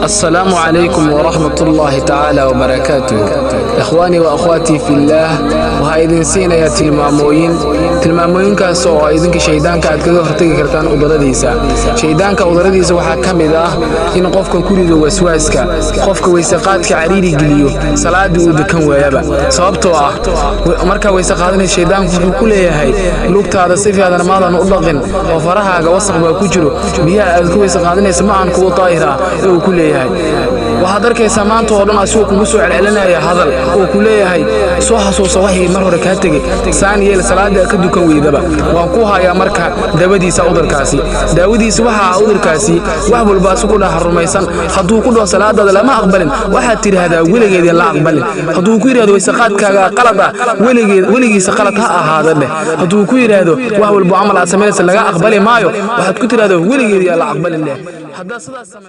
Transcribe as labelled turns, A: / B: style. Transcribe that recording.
A: Asalaamu calaykum waraxmat ullaahi tacaala wabarakaatuh. Ikhwaanii wa akhwaatii fillaah, waxaa idin siinayaa tilmaamooyin, tilmaamooyinkaas oo idinka shayddaanka aad kaga hortegi kartaan cuduradiisa. Shayddaanka cuduradiisa waxaa ka mid ah in qofka ku rido waswaaska, qofka weysaqaadka cariiri geliyo, salaaddii uu dukan waayaba. Sababtoo ah markaa weyse qaadanaysa, shayddaanku wuxuu ku leeyahay: "Lugtaada si fiican maadan u dhaqin oo farahaaga wasaq baa ku jiro, biyaha aad ku weyse qaadanaysa ma aan kuwo daahir ah," ee uu ku leeyahay. Waxaad arkaysaa maanta oo dhan asigoo kugu soo celcelinaya hadal oo ku leeyahay: "Soo xasuusa waxii mar hore kaa tegey, saan yeel," salaada ka dukan weydaba. Waan ku hayaa marka dawadiisa cudurkaasi. Daawadiisa waxaa ah cudurkaasi: wax walba asi ku dhaha rumaysan. Hadduu ku dhaho "Salaadaada lama aqbalin," waxaad tidhaahdaa "Weligeedin la aqbalin." Hadduu ku yidhahdo "Weysaqaadkaaga qalad ah," "Weligeed weligiisa qalad ha ahaada" dheh. Hadduu ku yidhaahdo "Wax walbo camal aad samaynaysa laga aqbali maayo," waxaad ku tidhahdo "Weligeed yaa la aqbalin" dheh. Haddaad sidaas samay.